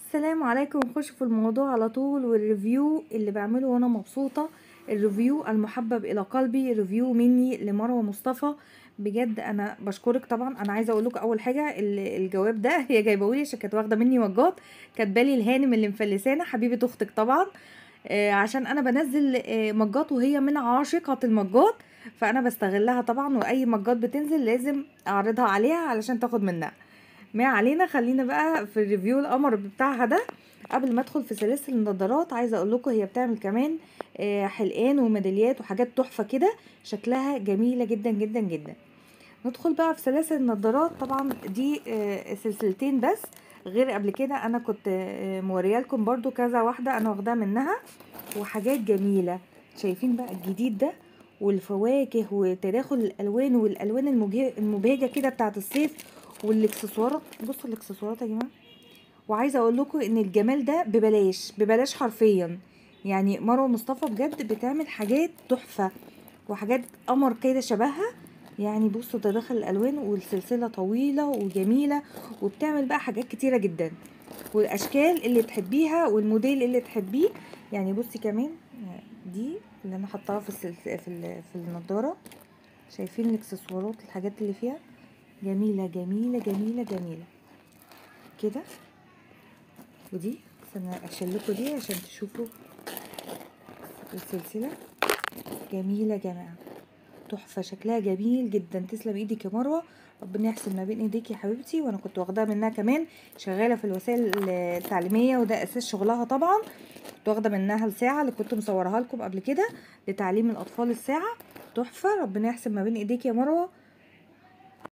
السلام عليكم. نخش في الموضوع على طول، وال review اللي بعمله وانا مبسوطة، ال review المحبب الى قلبي، review مني لمروه مصطفى. بجد انا بشكرك. طبعا انا عايزه اقول لكم اول حاجة، الجواب ده هي جايبهولي عشان كانت واخده مني مجات، كاتبالي الهانم اللي مفلسانه حبيبه اختك طبعا، عشان انا بنزل مجات وهي من عاشقه المجات، فانا بستغلها طبعا، واي مجات بتنزل لازم اعرضها عليها علشان تاخد منها. ما علينا، خلينا بقى في ال review القمر بتاعها ده. قبل ما ادخل في سلاسل النضارات، عايزه اقول لكم هي بتعمل كمان حلقان وميداليات وحاجات تحفة كده، شكلها جميلة جدا جدا جدا. ندخل بقى في سلاسل النضارات. طبعا دي سلسلتين بس، غير قبل كده انا كنت موريه لكم برضو كذا واحدة انا واخداها منها، وحاجات جميلة. شايفين بقى الجديد ده، والفواكه وتداخل الالوان، والالوان المبهجه كده بتاعه الصيف، والاكسسوارات. بصوا الاكسسوارات يا جماعة. وعايزه اقول لكم ان الجمال ده ببلاش، ببلاش حرفيا. يعني مروه مصطفى بجد بتعمل حاجات تحفة وحاجات قمر كده شبهها. يعني بصوا تداخل الالوان، والسلسله طويلة وجميلة، وبتعمل بقى حاجات كتيرة جدا، والاشكال اللي تحبيها والموديل اللي تحبيه. يعني بصي كمان دي اللي انا حطاها في السلسلة في النضارة. شايفين الاكسسوارات، الحاجات اللي فيها جميلة جميلة جميلة جميلة كده. ودي استنى اشيلكوا دي عشان تشوفوا السلسلة جميلة يا جماعة، تحفة، شكلها جميل جدا. تسلم ايدك يا مروه، ربنا يحسن ما بين ايديك يا حبيبتي. وانا كنت واخداها منها كمان، شغالة في الوسائل التعليمية وده اساس شغلها طبعا. كنت واخده منها الساعة اللي كنت مصورها لكم قبل كده لتعليم الاطفال، الساعة تحفة. ربنا يحسن ما بين ايديك يا مروه.